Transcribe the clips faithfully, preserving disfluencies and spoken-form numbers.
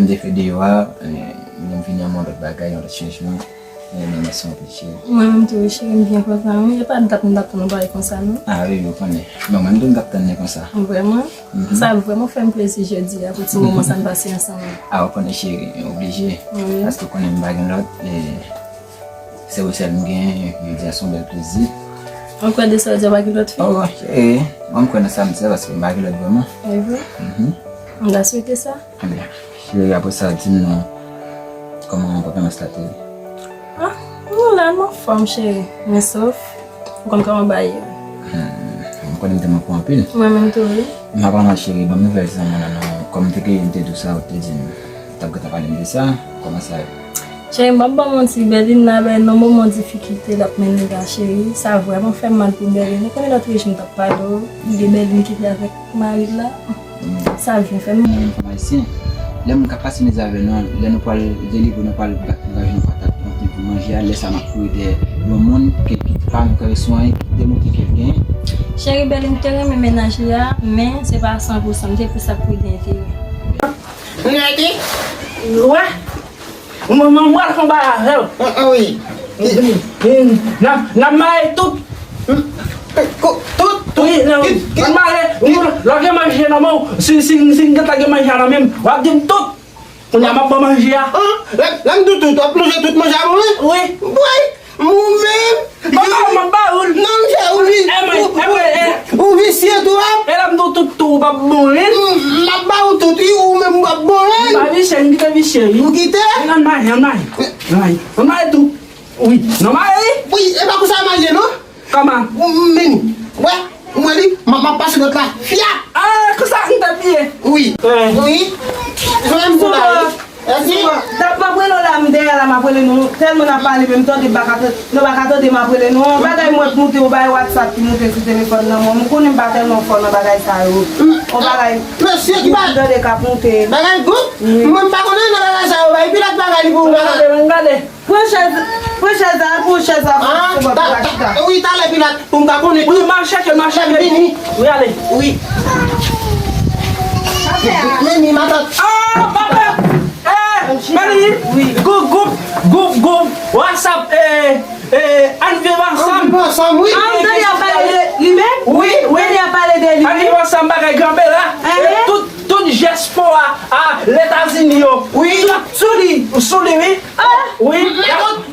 Efè deyò a, eh, nou vini an yon lòt bagay, yon lòt chanjman. Eh, men mèsi anpil, cheri. Mwen menm tou, wi, cheri, m byen kontan, wi. E pa dat m t ap tann ou pale konsa, non. Ah, wi, ou konnen. Bon, mwen menm tou, m t ap tann li konsa. Vrèman? Mhm. Sa vrèman fè m plezi jodi a pou ti moman sa n pase ansanm. Ah, ou konnen, cheri, oblije. Wi. Paske ou konnen m pa gen lòt, e se ou sèl m genyen, jodi a se yon bèl plezi. Ou kwè de sa w di a pa gen lòt fi? Oh, cheri, mwen m kwè nan sa m di a paske m pa gen lòt vrèman. E vre? Mhm. M ta swete sa. Ebyen, cheri, apre sa, di m non, kòman vakans la te ye? Ah, nou la, nou anfòm, cheri. Men sof, ou konn kòman bagay yo. Hmm, m konnen m te manke w anpil. Mwen menm tou, wi. M ap pran mal, cheri, ban m nouvèl zanmi w lan non. Kòm m te genyen, m te di w sa, ou te di m, t ap gentan pale m de sa. Kòman sa ye? Cheri, m ap ban w manti, Berlin la bay nan moman difikilte l ap mennen la, cheri. Sa vrèman fè m mal pou Berlin. Ou konnen lòt jou m t ap pale w de Berlin ki te avèk mari l la. Sa vin fè m. Mwen menm fanm ayisyen, lè moun ka pase mizè avè nou, lè nou pral delivre, nou pral bat, nou pral jwenn patat, nou pran pou manje a, lè sa n ap kouri dèyè yon moun ke, ki pa nou kè reswen, ki demoute ke l genyen. Cheri, Berlin te renmen mennaj li a, men se pa san pou san, m te plis ap kouri dèyè enterè. Nèg, wè. Mwen, mwen, mwen pral fè yon bagay avè w. Ah, ah, wi. N ap, n ap mare tout. Tout? Wi, n ap mare. Lè w gen manje nan men w, si, si, si m gentan gen manje a nan men m, w ap di m tout. Kounye a m ap ba w manje a. Lè, lè m di w tout, w ap manje tout manje a mwen? Wi. Wi. Ou menm? M ap ba w, m ap ba w. Non, monchè, ou vi-, ou, ou, ou visye tou, wi. E lè m di w tout tou, ou p ap bon, wi. M ap ba w tout, wi, ou menm ou p ap bon, wi. M pa visye, m kite visye, wi. Ou kite? Wi, ann mache, ann mache. Ann mache. Ann mache tou. Wi, nan mache, wi. Wi, e pa konsa mache, non? Kòman? Ou menm, wè, mwen li, m ap, m ap pase lòt la. Fyap! Ah, konsa m te bliye. Wi. Wi. Jwenn m tou la, wi. Èske? Dat m ap rele w la, m dèyè la, m ap rele nou. Tèlman n ap pale, men m tande m pa ka tande, nou pa ka tande, m ap rele nou. Yon bagay m wè k moute, yon bagay WhatsApp ki moute sou telefòn nan mwen. M konnen m pa tèlman fò nan bagay sa yo. Yon bagay ki m tande k ap moute. Bagay gwoup? Wi. Mwen m pa konnen nan bagay sa yo, bay pilat bagay li pou ou. Gade, gade. Pran chèz, pran chèz la, pran chèz la, sou bò pou w ka chita. Wi, talè pilat, pou m ka konnen tout. Wi, m ap chèche, m ap chèche. Lè m vini. Wi, ale. Wi. Men, men, matant. Ah, papa! Eh, Meli! Wi. Gwoup, gwoup, gwoup, gwoup, WhatsApp, eh, eh, ann viv ansanm. Ann viv ansanm, wi. Ah, m tande y ap pale de li menm? Wi, wi. M tande y ap pale de li menm? Ann viv ansanm, bagay granbe la. Eh. Tout, tout dyaspora a Letazini yo. Wi. Tout sou li. Sou li, wi. Ah! Wi.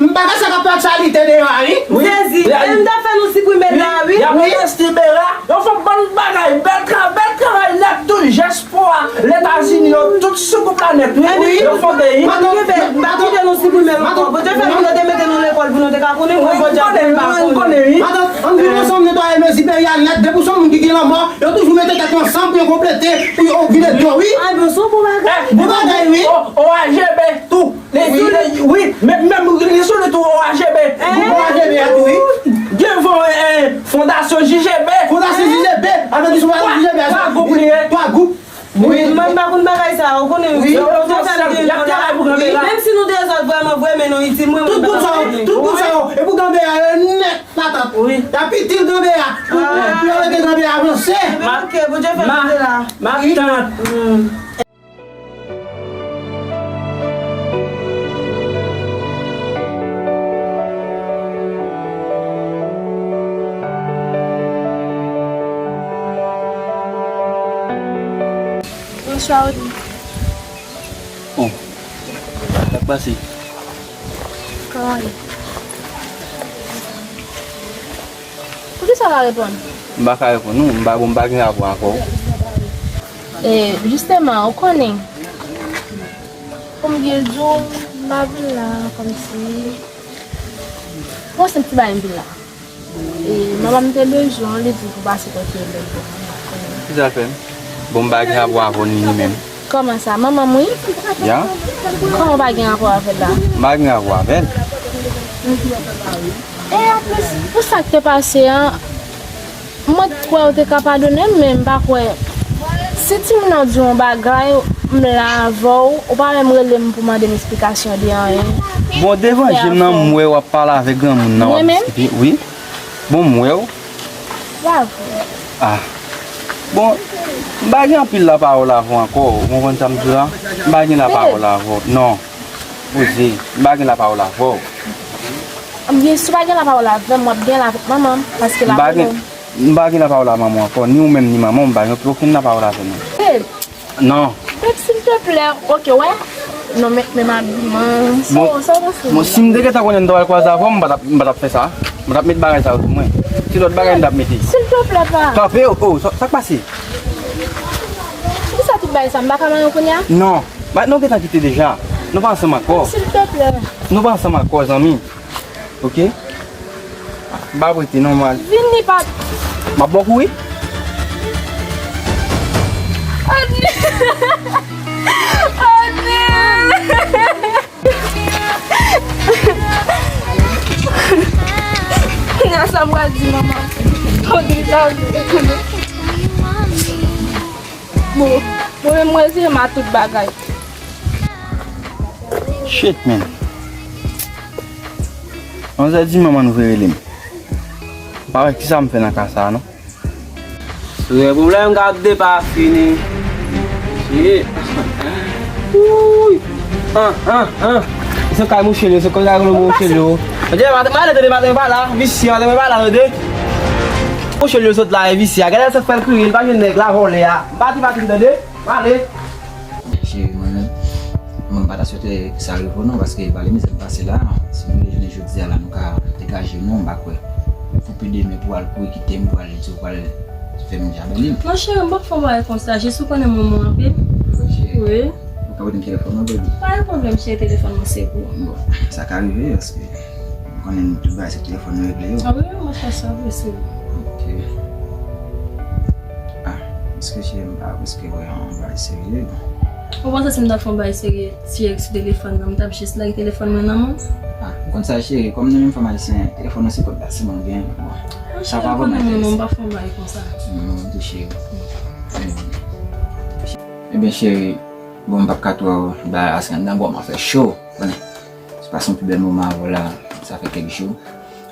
M pa ka sa k ap fè aktyalite deyò a, wi. Wi. Sezi. E m ta fè nou siprime l la, wi. Y ap envesti Bera. Yo fè bon bagay. Bèl tra-, bèl travay nèt. Tout dyaspora Letazini yo, tout sou gwoup la nèt, wi. Yo fè peyi. M pa kite nou siprime l ankò. Bondye fè nou, yo te mete nou lekòl pou nou te ka konnen, bon, Bondye ap konnen, wi. Matant, ann vin ansanm netwaye mezi peyi a nèt. Depi w se yon moun ki gen lanmò, yo toujou mete tèt yo ansanm pou yo konplete, pou yo vide dlo, wi. Ah, bon, se yon bon bagay. Bon bagay, wi. O A G B tou. Li, li, li, wi, men, menm li sou li tou, O A G B. Gwoup O A G B a tou, wi. Gen fon-, eh, fondasyon J G B. Fondasyon J G B. Avèk li sou fondasyon J G B a. Twa gwoup li ye. Twa gwoup. Wi. Mwen m pa konn bagay sa, ou konnen. Wi. Yo, yo, y ap travay pou Granbeya. Menm si nou dezòd vrèman vre, men nou itil mwen, mwen pa konn. Tout gwoup sa yo, tout gwoup sa yo. E pou Granbeya, yo nèt, matant. Wi. Y ap itil Granbeya. Pou, pou yo ede Granbeya avanse. Ebyen, oke, Bondye fè kote la. Matant. Bonswa, Rodrigue. Oh, sa k pase? Kòman w ye? Poukisa w pa reponn? M pa ka reponn ou, m pa, bon, m pa gen rapò avè w. E, jisteman, ou konnen, pou m byen di w, m pa vin la kòmsi, bon, se yon ti bagay m vin la. E, manman m te bezwen w, li di pou pase kote l. Kisa l fè m? Bon, m pa gen rapò avè w ni li menm. Kòman sa? Manman m, wi. Ya? Kòman w pa gen rapò avè l la? M pa gen rapò avè l. E anplis, pou sa k te pase an, mwen t kwè w te ka padone m, men m pa kwè. Si timoun nan di w yon bagay, m la avè w, ou pa menm rele m pou mande m esplikasyon de anyen. Bon, devan je m nan, m wè w ap pale avèk granmoun nan, w ap diskite. Wi. Bon, m wè w. Bravo. Ah. Bon, M pa gen anpil lapawòl avè w ankò, ou konprann sa m di w la? M pa gen lapawòl avè w, non. Poze, m pa gen lapawòl avè w. Ebyen, si w pa gen lapawòl avè m, w ap gen l avèk manman m, paske lapawòl. M pa gen lapawòl a manman w ankò, ni ou menm ni manman w, m pa gen okenn lapawòl avè nou. Babe, non. Babe, silteplè, oke, wè. Non, men, men m ap, man, sa, bon, sa w panse? Bon, si m te gentan konnen m ta pral kwaze avè w, m pa t ap, m pa t ap fè sa. M pa t ap met bagay sa yo sou mwen. Se lòt bagay m t ap mete. Silteplè, pa. Kanpe, oh, oh, sa, sa k pase? Poukisa tout bagay sa? M pa ka manyen w kounye a? Non. Ba, nou gentan kite deja. Nou pa ansanm ankò. Silteplè. Nou pa ansanm ankò, zanmi. Oke? M pa prete non, m al. Vini, pa. M ap ba w kouri. Odnil! Odnil! Kounye a sa m pral di manman. Odnil, sa. Bon, mwen menm mwen se ma tout bagay. Shit, man. Manzè di manman nou vle rele m. M pa wè kisa m fè nan ka sa a, non. Sou gen pwoblèm k ap depafini. Shit. Wouy. An, an, an. Se kay mouche l yo, se kay mouche l yo. Tande, maten mwen ale, tande, maten mwen pa la. Visye, maten mwen pa la, tande. Mouche l yo sot la, e visye a. Gade sa k fè l kriye, li pa jwenn nèg la, vòlè a. Pati, pati, tande. Pale. Cheri, mwen menm, mwen pa ta swete sa rive w non, paske pale mizè m pase la, si nou vle jounen jodi a la, nou ka degaje nou, m pa kwè. Ou koupe demen pou al kouri kite m, pou al di w, pou al fè m djabèl li. Non, cheri, m p ap fè w bagay konsa, jis ou konnen m renmen w anpil. Wi, cheri. Wi. Ou ka pote m telefòn mwen, baby? Pa gen pwoblèm, cheri, telefòn mwen se pou ou. Bon, sa ka rive, paske m konnen tout bagay se telefòn nou regle yo. A wi, wi, mwen fè sa, wi, cheri. Ok. Ah, èske cheri m pa prèske wè yon bagay serye? Ou panse si m ta fè yon bagay serye dirèk sou telefòn nan, m t ap jis lage telefòn mwen nan men w? Ah, m konn sa cheri, kòm nou menm fanm ayisyen, telefòn nan se kòd la sèlman nou gen. Bon, sa pa vrèman enterese. Non, cheri, m konnen mwen, m pa fè yon bagay konsa. Non, tou cheri. Ebyen cheri, bon, m p ap ka twò bay asanm nan, bon, m ap fè cho, konnen. Se pa son pi bèl moman avè w la, sa fè kèk jou.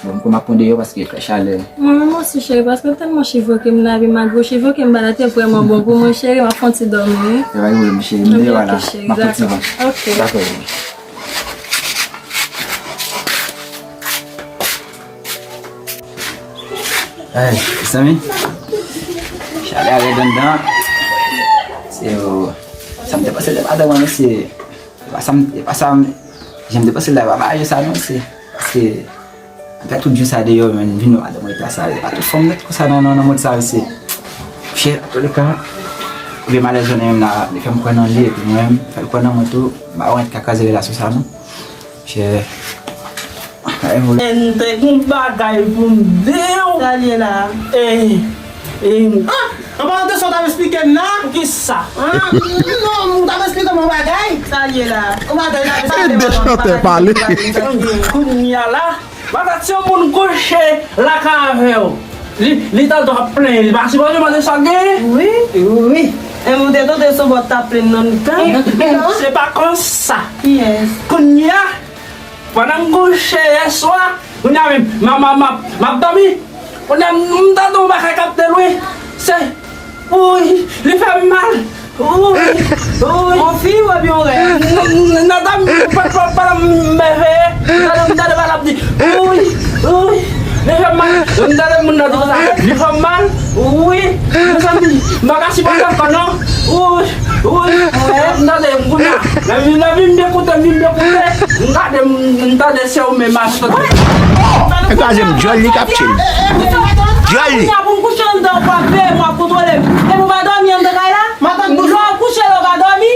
Bon, m kwè m ap pran deyò paske fè chalè. Mwen menm osi, cheri, paske m tèlman chivoke m lave, malgre chivoke m ba la te vrèman bon pou mwen, cheri, m ap fè yon ti dòmi, wi. Se pa gen pwoblèm, cheri, m deyò a la. M ap fè yon ti van. Ok. Dakò, cheri. Ey, mezanmi. Chalè a rèd anndan. Se, oh, sa m te panse de maten, mwen, mesye. Se pa sa m, se pa sa m, jan m te panse la, e pa bagay sa non, mesye. Paske, apre tout jou sa deyò, men, vin wè madanm w eta sa, e pa tout fanm nèt konsa nan, nan, nan mond sa, mesye. Chè, antouka, oubyen malèz jwenn menm la, li fè m kwè nan li, epi mwen menm, fè l kwè nan mwen tou, m pa wè ka kraze relasyon sa non. Chè. Ay, mwen. N te gon bagay pou m di w. Sa l ye la? E, e. Ah! An parantèz, sa w t ap esplike m la? Pou ki sa? Ah, non, m t ap esplike m yon bagay. Sa l ye la? Yon bagay m t ap esplike m. Ede chantè pale. Kounye a la, patat se yon moun kouche lakay avè w. Li, li ta dwe ap plenyen, li pa sipoze mande sa l genyen. Wi, wi. E ou te tande se yon bòt t ap plenn nan mitan? Se pa konsa. Kiyès? Kounye a, pandan m kouche yè swa, kounye a menm, m ap, m ap, m ap, m ap dòmi. Kounye a, m, m tande yon bagay k ap delwe. Se, wi, li fè m mal. Wi, wi. Yon fi ou ebyen yon rèv? N, n, n, madanm, pa, pa, pa, m, m veye. M tande, m tande bagay la ap di, wi, wi. Li fè m mal. M tande moun nan di konsa, li fè m mal. Wi. Mezanmi, m pa ka sipòte ankò non. Wi, wi. M tande, m kounye a. Lè m, lè m vin byen koute, m vin byen koute. M gade, m, m tande se ou menm a sot. Kraze m, dyòl li k ap tchil. Dyòl li. Kounye a pou m kouche anndan, w ap veye m, w ap kontwole m. Epi w pa dòmi anndan kay la? Lè w ap kouche la, w pa dòmi?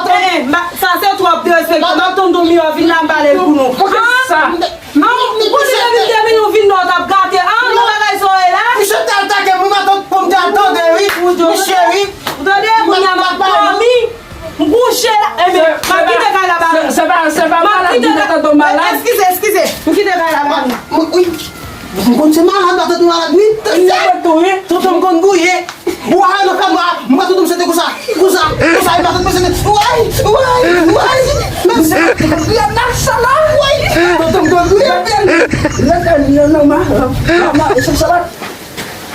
Eh, eh, sa se twòp derespektan. M ap tann tou miyò vin la m pale pou nou. Poukisa? Ah, m konnen depi, depi nou vin la w t ap gate. Ah, nou bagay sa w ye la. Misye t al atake m wi, matant, pou m te al tande wi. Misye wi. Ou tande? Kounye a m ap dòmi. M kouche la. Ebyen, m ap kite kay la ba nou. Se pa, se pa malad, li te tande w malad. Eskize, eskize. M kite kay la ba nou. Wi. M konn se malad, matant ou malad wi. Tonton m konn gouye. Ou a nan fè mwa, m pa tout m sete konsa. Konsa, konsa, e pa tout m sete. Way, way, way. Men se pa tout m sete. Way. Tonton m konn gouye. Lè fè li nan ma, ma, ma, e se sa la.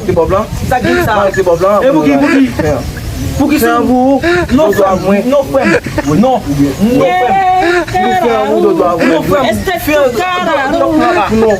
Mwen te pòp lan. Sa ki sa? Mwen te pòp lan. E pou ki, pou ki? Pou ki se pou ou? Non, frè m. Non, frè m. Non. Non, frè m. Pou fè yon moun dodwa pou mwen. Non, frè m. Espè fè yon dodwa pou mwen.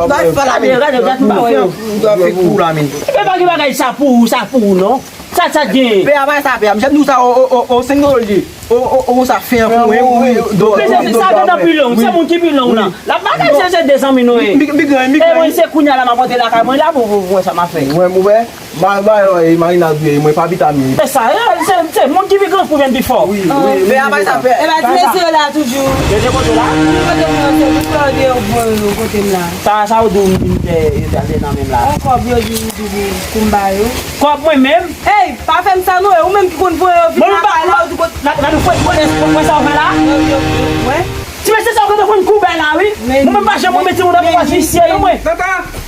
Gade, gade, gade, gade. Dodwa fè kou la, men. E pa gen bagay sa pou ou, sa pou ou, non. Sa, sa gen. Pè a bay sa, pè a. M jan di w sa, o, o, o, o, senk dola l ye. O, o, o, sa fè an pou mwen, wi, wi, dodwa. Men se sa gen nan pi long, se moun ki pi long nan. L ap bagay se, se de zanmi nou ye. Big, big, big, big. E mwen, se kounye a la, m ap rantre lakay mwen la pou, pou, pou wè sa m ap fè. Mwen, mwen, Bay, bay, bay, Marina, mwen pa vitamin. E sa, e, se, se moun ki pi gran pou vin pi fò. Wi, wi, wi. Pè a bay sa, pè. E ba ti mesye yo la toujou. Yo te kote la? Kote m nan se pou fè yo deyò voye yo kote m la. Sa, sa yo di w m vin fè, yo te al nan menm la. On kòb yo di, di, di pou m ba yo. Kòb mwen menm? Ey, pa fè m sa non, e ou menm ki konn voye yo vin lakay la, ou di kote. La, la, nou fè, fè, fè, fè sa w fè la? Yo, yo, yo, mwen. Ti mesye sa yo kote konn koube la, wi. Mwen menm pa janm mete moun nan pwa visye, non, mwen. Tata!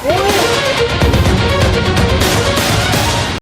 Wi.